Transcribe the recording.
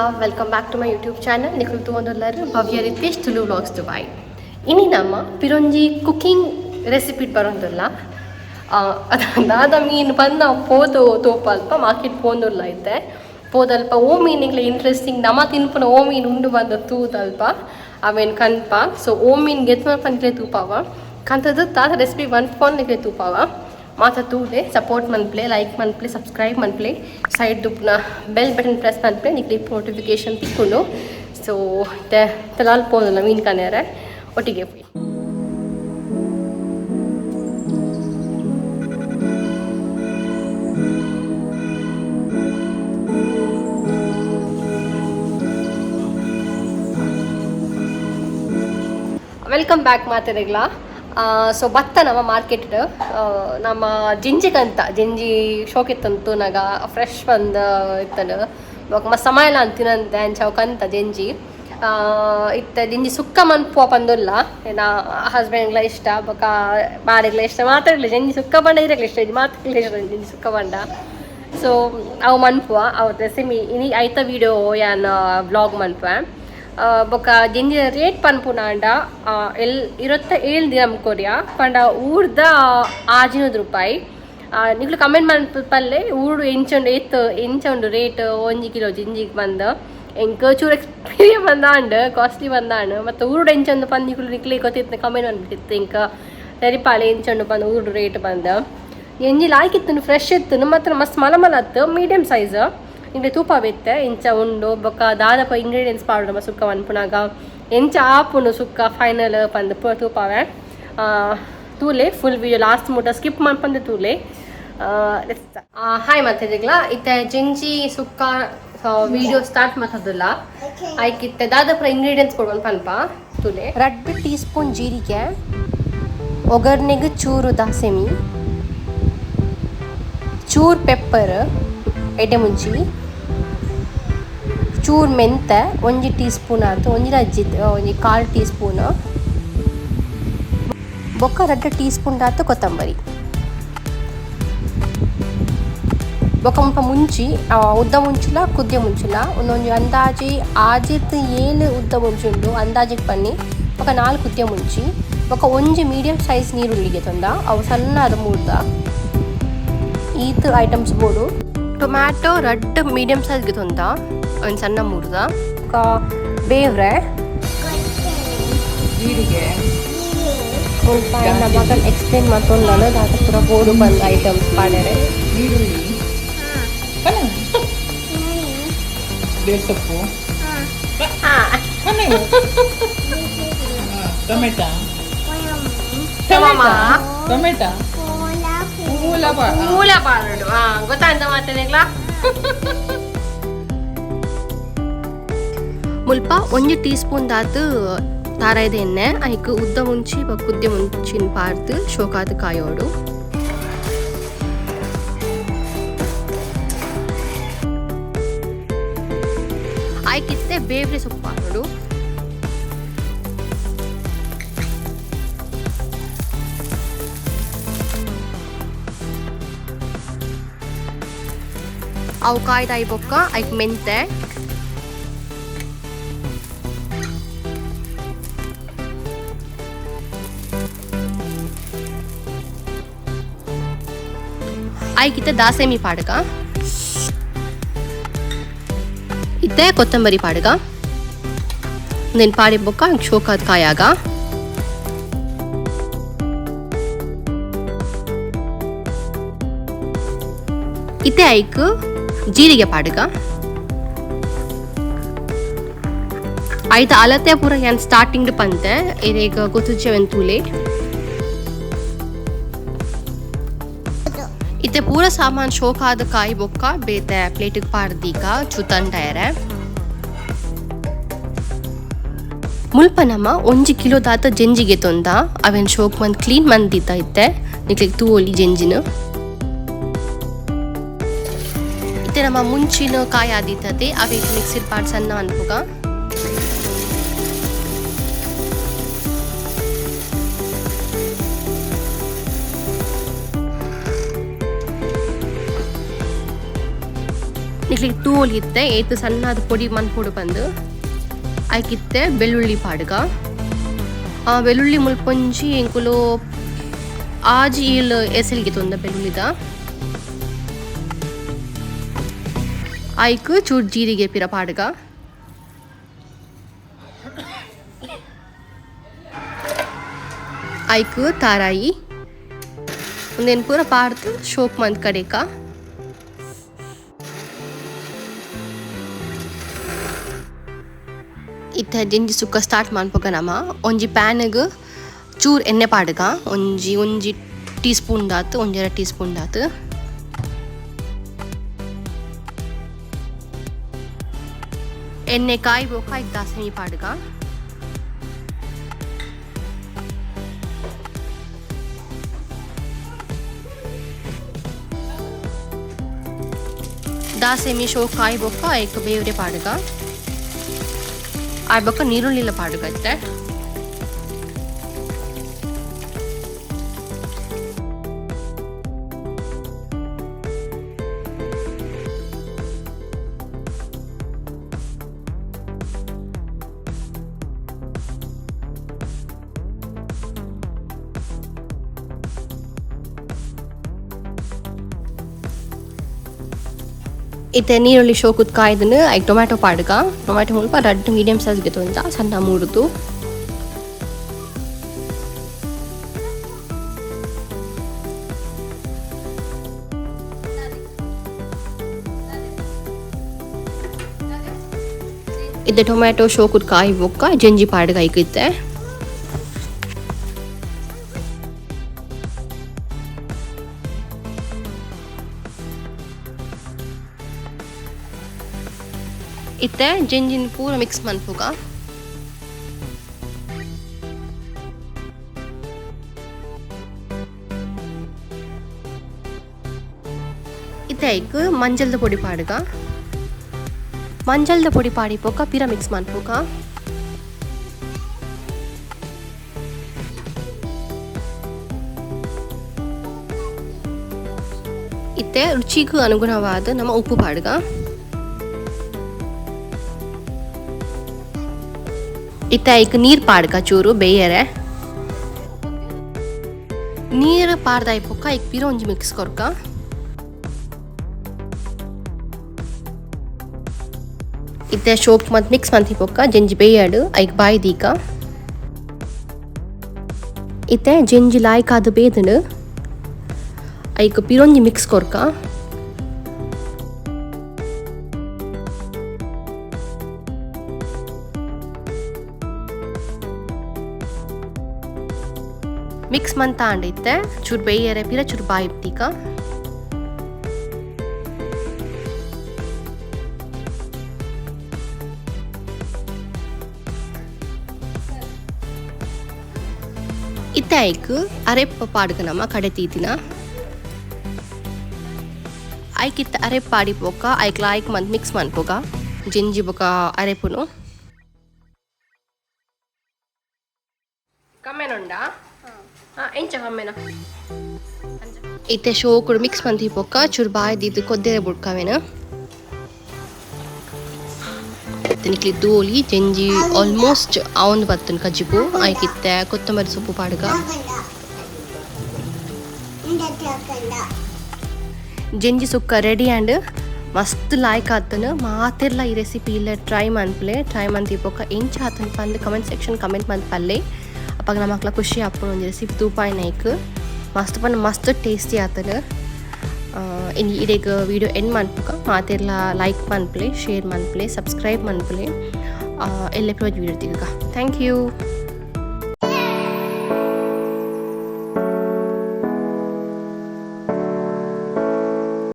Welcome back to my YouTube channel. ನಿಕುಲು ತೂವೊಂದುಲ್ಲೆರ್ Bhavya Ritesh Tulu vlogs Dubai. ಇನಿ ನಮ್ಮ ಪಿರೊಂಜಿ cooking recipe ಬರೊಂದುಲ್ಲ. ದಾದ ಮೀನ್ ಪಂದ ಪೋದು ತೋಪ ಅಲ್ಪ ಮಾರ್ಕೆಟ್ ಪೋಂದುಲ್ಲ ಇತ್ತೆ. ಪೋದಲ್ಪ ಓ ಮೀನ್ ಇಂಟ್ರೆಸ್ಟಿಂಗ್ ನಮ ತಿನ್ಪುನ ಓ ಮೀನ್ ಉಂಡು ಬಂದ ತೂದಲ್ಪ ಅವೇನ್ ಕನ್ಪ. ಸೊ ಓ ಮೀನ್ ಗೆತ್ಮ ಪನ್ಲೆ ತೂಪಾವ ಕಂತದ ದಾದ ರೆಸಿಪಿ ಮನ್ಪೊಂದು ನಿಕ್ಲೆ ತೂಪಾವ. ಮಾತ ತೂಲೆ, ಸಪೋರ್ಟ್ ಮನ್ಪ್ಲೆ, ಲೈಕ್ ಮನ್ಪ್ಲೆ, ಸಬ್ಸ್ಕ್ರೈಬ್ ಮನ್ಪ್ಲೆ, ಸೈಡ್ ದುಪ್ನ ಬೆಲ್ ಬಟನ್ ಪ್ರೆಸ್ ಮನ್ಪ್ಲೆ, ನಿಕ್ಲೆ ನೋಟಿಫಿಕೇಶನ್ ತಿಕ್ಕುಂಡು. ಸೊ ತಲಾಲ್ ಪೋಂದುಲ್ಲ ಮೀನ್ ಕನೆರೆ ಒಟ್ಟಿಗೆ ಪೋಯಿ. Welcome back ಮಾತೆರೆಗ್ಲಾ. ಸೊ ಬತ್ತ ನಮ್ಮ ಮಾರ್ಕೆಟ್ ನಮ್ಮ ಜಿಂಜಿಗಂತ ಜಿಂಜಿ ಶೋಕಿತ್ತಂತು ನಾಗ ಫ್ರೆಶ್ ಬಂದ ಇತ್ತನು ಬೊಕ ಮಸ್ತ್ ಸಮಯ ಅಂತಿನಂತೆ ಅಂಚ ಅವು ಕಂತ ಜಿಂಜಿ. ಇತ್ತೆ ಜಿಂಜಿ ಸುಕ್ಕ ಮನ್ಪುವ ಪಂದುಲ್ಲ. ನಾ ಹಸ್ಬೆಂಡ್ಗ್ಲ ಇಷ್ಟ ಬೊಕ ಬಾರೆಗ್ಲ ಇಷ್ಟ, ಮಾತಾಡ್ಲಿ ಜಿಂಜಿ ಸುಕ್ಕ ಪಂಡ ಇರಗ್ಲ ಇಷ್ಟ ಮಾತಾಡ್ಲಿ ಇಷ್ಟ ಜಿಂಜಿ ಸುಕ್ಕ ಪಂಡ. ಸೊ ಅವು ಮನ್ಪುವ ಅವು ರೆಸಿಪಿ ಇನಿ ಐತ ವೀಡಿಯೋ ಯಾನ್ ವ್ಲಾಗ್ ಮನ್ಪುವೆ. ಬೊಕ ಜಿಂಜಿ ರೇಟ್ ಪನ್ಪುನಾಂಡ ಎಲ್ 27 ದಿರಮ್ ಕೊರಿಯ ಪಂಡ ಊರ್ದ 600 ರೂಪಾಯಿ. ನಿಕ್ಲು ಕಮೆಂಟ್ ಮನ್ಪಲ್ಲೆ ಊರು ಎಂಚ ಉಂಡು, ಏತ್ ಎಂಚ ಉಂಡು ರೇಟ್ 1 ಕಿಲೋ ಜಿಂಜಿಗ್ ಬಂದು. ಎಂಕ್ ಚೂರು ಎಕ್ಸ್ಪೀರಿಯನ್ ಬಂದಾಂಡ್, ಕಾಸ್ಟ್ಲಿ ಬಂದಾಂಡ್. ಮತ್ತು ಊರುಡು ಎಂಚ ಉಂಡು ಪಂದ್ ನಿಕ್ಲು ನಿಕ್ಲೆ ಗೊತ್ತಿತ್ತು, ಕಮೆಂಟ್ ಮನ್ಪಿತ್ತು. ಎಂಕ್ ತೆರಿಪಾಲೆ ಎಂಚ ಉಂಡು ಪಂದ್ ಊರುಡು ರೇಟ್ ಬಂದು. ಎಂಜಿ ಲಾಯ್ಕ್ ಇತ್ತು, ಫ್ರೆಶ್ ಇತ್ತು, ಮಾತ್ರ ಮಸ್ತ್ ಮಲ ಮಲ ಇತ್ತು, ಮೀಡಿಯಂ ಸೈಜ್. ನಿಂಗೆ ತೂಪ ಬೆತ್ತೆ ಎಂಚ ಉಂಡು ಬೊಕ್ಕ ದಾದಪ್ಪ ಇಂಗ್ರೀಡಿಯೆಂಟ್ಸ್ ಪಾಡುಂಡು ನಮ್ಮ ಸುಕ್ಕ ಮನ್ಪುನಾಗ, ಎಂಚ ಆಪುಂಡು ಸುಕ್ಕ ಫೈನಲ್ ಪಂದ್ ಪೂರ ತೂಪಾವೆ. ತೂಲೆ ಫುಲ್ ವೀಡಿಯೋ ಲಾಸ್ಟ್ ಮುಟ್ಟ, ಸ್ಕಿಪ್ ಮನ್ಪಂದೆ ತೂಲೆ. ಹಾಯ್ ಮಾತೆರೆಗ್ಲ. ಇತ್ತೆ ಜಿಂಜಿ ಸುಕ್ಕ ವೀಡಿಯೋ ಸ್ಟಾರ್ಟ್ ಮಾತದಿಲ್ಲ. ಐಕಿತ್ತೆ ದಾದಪುರ ಇಂಗ್ರೀಡಿಯೆಂಟ್ಸ್ ಕೊಡುವ ಪನ್ಪ ತೂಲೆ. 2 ಟೀ ಸ್ಪೂನ್ ಜೀರಿಗೆ, ಒಗ್ಗರಣೆಗೆ ಚೂರು ದಾಸೆಮಿ, ಚೂರು ಪೆಪ್ಪರ್ ಎಡೆ ಮುಂಚಿ, ಚೂರು ಮೆಂತೆ 1 ಟೀ ಸ್ಪೂನ್ ಆತು, ಒಂಜಿ ಅಜ್ಜಿ 1.25 ಟೀ ಸ್ಪೂನ್, ಬೊಕ್ಕ 2 ಟೀ ಸ್ಪೂನ್ ಆತು ಕೊತ್ತಂಬರಿ, ಬೊಕ್ಕ ಮುಲ್ಪ ಮುಂಚಿ, ಉದ್ದ ಮುಂಚಿಲ ಕುದ್ಯ ಮುಂಚಿಲ ಒಂದೊಂಜಿ ಅಂದಾಜಿ 6ರ್ದ್ 7 ಉದ್ದ ಮುಂಚಿ ಉಂಡು ಅಂದಾಜಿಗೆ ಪನ್ನಿ. ಬೊಕ್ಕ 4 ಕುದ್ಯ ಮುಂಚಿ, ಬೊಕ್ಕ ಒಂಜಿ ಮೀಡಿಯಂ ಸೈಜ್ ನೀರುಳ್ಳಿಗೆ ತೊಂದ ಅವು ಸಣ್ಣ ಅದು ಮೂರ್ದ. ಈತ್ ಐಟಮ್ಸ್ ಬೋಡು. ಟೊಮ್ಯಾಟೊ ರಡ್ಡ್ ಮೀಡಿಯಂ ಸೈಜ್ಗೆ ತೊಂದ ಒಂದು ಸಣ್ಣ ಮೂರ್ದ. ಬೊಕ್ಕ ಬೇವ್ರೆ. ಜೀರಿಗೆ. ಮುಲ್ಪ ಎನ್ನ ಮಗನ್ ಎಕ್ಸ್ಪ್ಲೇನ್ ಮಲ್ತೊಂದುಲ್ಲಾಲ್ ದಾದ ಪೂರ ಬೋಡು ಬಂದ್ ಐಟಮ್ಸ್ ಪಾಡೆರೆ. ಈರುಳ್ಳಿ, ಬೇರ್ ಸೊಪ್ಪು, ಟೊಮೆಟೊ, ಟೊಮೆಟೊ, ಪೂಲ. ಮೂಲ ಪಾಡೋಡು. ಹಾ, ಗೊತ್ತಾಯ್ತ ಮಾತೇನಿಗ್ಲಾ? ಮುಲ್ಪ 1 ಟೀ ಸ್ಪೂನ್ ದಾತ್ ತಾರಾಯ್ದ ಎಣ್ಣೆ, ಐಕ್ ಉದ್ದ ಮುಂಚಿ ಬೊಕ್ಕ ಕುದ್ಯ ಮುಂಚಿನ ಪಾರ್ದ್ ಶೋಕಾದ್ ಕಾಯೋಡು. ಐಕಿತ್ತೆ ಬೇವ್ರೆ ಸೊಪ್ಪು ಪಾಡೋಡು. ಅವು ಕಾಯ್ದಾಯಿ ಬೊಕ್ಕ ಐಕ್ ಮೆಂತೆ, ಐಕಿತ್ತೆ ದಾಸೆಮಿ ಪಾಡ್ಗ, ಇತ್ತೆ ಕೊತ್ತಂಬರಿ ಪಾಡ್ಗ. ಉಂದೆನ್ ಪಾಡಿ ಬೊಕ್ಕ ಶೋಕಾದ್ ಕಾಯಾಗ. ಇತ್ತೆ ಐಕ್ ಜೀರಿಗೆ ಪಾಡ್ಗ. ಐತ ಅಲತೆ ಪೂರ ಯಾನ್ ಸ್ಟಾರ್ಟಿಂಗ್ ಪಂತೆ, ಇರೆಗ್ ಗೊತ್ತುಜ್ಜಿ, ತೂಲೆ. ಇತ್ತೆ ಪೂರ ಸಾಮಾನ್ ಶೋಕಾದ ಕಾಯಿ ಬೊಕ್ಕ ಬೇತೆ ಪ್ಲೇಟಿಗೆ ಪಾಡ್ದೀಕ ಚೂತಂಡಾಯರೆ. ಮುಲ್ಪ ನಮ 1 ಕಿಲೋ ದಾತ ಜೆಂಜಿಗೆ ತೊಂದ ಅವೆನ್ ಶೋಕ್ ಮಂತ್ ಕ್ಲೀನ್ ಮಂದಿತ್ತ. ಇತ್ತೆ ನಿಕ್ಲೆಗ್ ತೂವೊಲಿ ಜೆಂಜಿನ. ಇತ್ತೆ ನಮ್ಮ ಮುಂಚಿನ ಕಾಯಿ ಆದಿತ್ತತೆ, ಅವೆಕ್ ಮಿಕ್ಸಿಡ್ ಪಾಡ್ ಸಣ್ಣ ಅನ್ಪುಗ. ನಿಕ್ಲಿಗೆ ತೂಲಿ ಇತ್ತೆ ಏತ್ ಸಣ್ಣದ ಪೊಡಿ ಮನ್ಪೊಡು ಬಂದು ಐಕಿತ್ತೆ ಬೆಳ್ಳುಳ್ಳಿ ಪಾಡುಗ. ಆ ಬೆಳ್ಳುಳ್ಳಿ ಮುಲ್ಪೊಂಜಿ ಎಂಕುಲು ಆಜಿ ಈಲ್ ಎಸೆಲ್ಗೆ ತೊಂದ ಬೆಳ್ಳುಳ್ಳಿದ. ಐಕ್ ಚೂರು ಜೀರಿಗೆ ಪಿರ ಪಾಡುಗ. ಐಕ್ ತಾರಾಯಿ ಉಂದೆನ್ ಪೂರ ಪಾಡ್ದು ಶೋಕ್ ಮಂತ್ ಕಡೆಕ. ಇತ್ತೆ ಜಿಂಜಿ ಸುಕ್ಕ ಸ್ಟಾರ್ಟ್ ಮನ್ಪುಗ ನಮ. ಒಂಜಿ ಪ್ಯಾನ್ಗ್ ಚೂರ್ ಎಣ್ಣೆ ಪಾಡುಗ, ಒಂಜಿ ಒಂಜಿ ಟೀ ಸ್ಪೂನ್ ದಾತ್, ಒಂಜೆರಡು ಟೀ ಸ್ಪೂನ್ ದಾತ್. ಎಣ್ಣೆ ಕಾಯಿ ಬೊಕ್ಕ ಐಕ್ ದಾಸೆಮಿ ಪಾಡುಗ. ದಾಸೆಮಿ ಶೋ ಕಾಯಿ ಬೊಕ್ಕ ಐಕ್ ಬೇವ್ರೆ ಪಾಡುಗ. ಆಯ್ ಬೊಕ್ಕ ನೀರುಳ್ಳಿಲ ಪಾಡುಗ ಇತ್ತೆ. ಇತ್ತೆ ನೀರುಳ್ಳಿ ಶೋಕುದ್ ಕಾಯ್ದನು ಐಕ್ ಟೊಮ್ಯಾಟೊ ಪಾಡುಗ. ಟೊಮ್ಯಾಟೊ ಮುಲ್ಪ ರಡ್ಡ್ ಮೀಡಿಯಂ ಸೈಜ್ ಗೆತೊಂದ ಸಣ್ಣ ಮೂಡುದು. ಇತ್ತೆ ಟೊಮ್ಯಾಟೊ ಶೋಕುದ್ ಕಾಯಿ ಬೊಕ್ಕ ಜಂಜಿ ಪಾಡುಗ ಐಕ್ ಇತ್ತೆ. ಇತ್ತೆ ಜಂಜಿನ್ ಪೂರ ಮಿಕ್ಸ್ ಮನ್ಪುಗ. ಇತ್ತೆ ಐಕ್ ಮಂಜಲ್ದ ಪೊಡಿ ಪಾಡುಗ. ಮಂಜಲ್ದ ಪೊಡಿ ಪಾಡಿ ಬೊಕ್ಕ ಪಿರ ಮಿಕ್ಸ್ ಮನ್ಪುಗ. ಇತ್ತೆ ರುಚಿಗೂ ಅನುಗುಣವಾದ ನಮ್ಮ ಉಪ್ಪು ಪಾಡುಗ. ಇತ್ತೆ ಐಕ್ ನೀರ್ ಪಾಡ್ಕ ಚೂರು ಬೇಯರೆ. ನೀರು ಪಾಡ್ದಾಯಿ ಬೊಕ್ಕ ಐಕ್ ಪಿರ ಒಂಜಿ ಮಿಕ್ಸ್ ಕೊರ್ಕ. ಇತ್ತೆ ಶೋಕ್ ಮಂತ್ ಮಿಕ್ಸ್ ಮಂತಿ ಬೊಕ್ಕ ಜಂಜಿ ಬೇಯಡು ಐಕ್ ಬಾಯಿ ದೀಕ. ಇತ್ತೆ ಜಂಜಿ ಲಾಯ್ಕಾದ್ ಬೇದನು ಐಕ್ ಪಿರೊಂಜಿ ಮಿಕ್ಸ್ ಕೊರ್ಕ. ಮಿಕ್ಸ್ ಮಂತಾಂಡ ಇತ್ತೆ ಚೂರು ಬೇಯರೆ ಪಿರ ಚೂರು ಬಾಯಿ ದೀಕ. ಇತ್ತೆ ಐಕ್ ಅರೆಪ್ಪ ಪಾಡುಗ ನಮ ಕಡೆ ತೀತಿನ. ಐಕ್ ಇತ್ತೆ ಅರೆಪ್ಪ ಪಾಡಿ ಬೊಕ್ಕ ಐಕ್ ಲಾಯ್ಕ್ ಮಂತ್ ಮಿಕ್ಸ್ ಮನ್ಪುಗ ಜಿಂಜಿ ಬೊಕ್ಕ ಅರೆಪುನು. ಕಮ್ಮೆನುಂಡಾ? ಎಂಚ ಕಮ್ಮೆನ? ಇತ್ತೆ ಶೋಕುಡು ಮಿಕ್ಸ್ ಮಂತಿ ಬೊಕ್ಕ ಚೂರು ಬಾಯಿ ದೀದ್ ಕೊದ್ದೆರೆ ಬುಡ್ಕವೇನು. ನಿಕ್ಲಿ ದೋಲಿ ಜಂಜಿ ಆಲ್ಮೋಸ್ಟ್ ಆವೊಂದು ಬತ್ತುಂಡು ಕಜ್ಜಿಪು. ಐಕ್ ಇತ್ತೆ ಕೊತ್ತಂಬರಿ ಸೊಪ್ಪು ಪಾಡುಗ. ಜಂಜಿ ಸುಕ್ಕ ರೆಡಿ ಆಂಡ್ ಮಸ್ತ್ ಲಾಯ್ಕ್ ಆತನು. ಮಾತೆರ್ಲ ಈ ರೆಸಿಪಿ ಇಲ್ಲ ಟ್ರೈ ಮನ್ಪುಲೆ. ಟ್ರೈ ಮಂತಿ ಬೊಕ್ಕ ಎಂಚ ಆತನ್ ಪಂದ್ ಕಮೆಂಟ್ ಸೆಕ್ಷನ್ ಕಮೆಂಟ್ ಮಂತ್ ಪಲ್ಲೆ. ಅಪಗ ನಮಕ್ಲ ಖುಷಿ ಆಪುಂಡು ಒಂಜಿ ರೆಸಿಪಿ ತೂಪಾಯಿನ ಐಕ್ ಮಸ್ತ್ ಪಂಡ ಮಸ್ತ್ ಟೇಸ್ಟಿ ಆತನು. ಇನಿ ಇಡೆಗ್ ವಿಡಿಯೋ ಎಂಡ್ ಮನ್ಪುಗ. ಮಾತೆರ್ಲ ಲೈಕ್ ಮನ್ಪುಲೆ, ಶೇರ್ ಮನ್ಪುಲೆ, ಸಬ್ಸ್ಕ್ರೈಬ್ ಮನ್ಪುಲೆ. ಎಲ್ಲೆ ಪ್ರೋಜ್ ವಿಡಿಯೋ ತಿಕ್ಕುಗ. Thank you.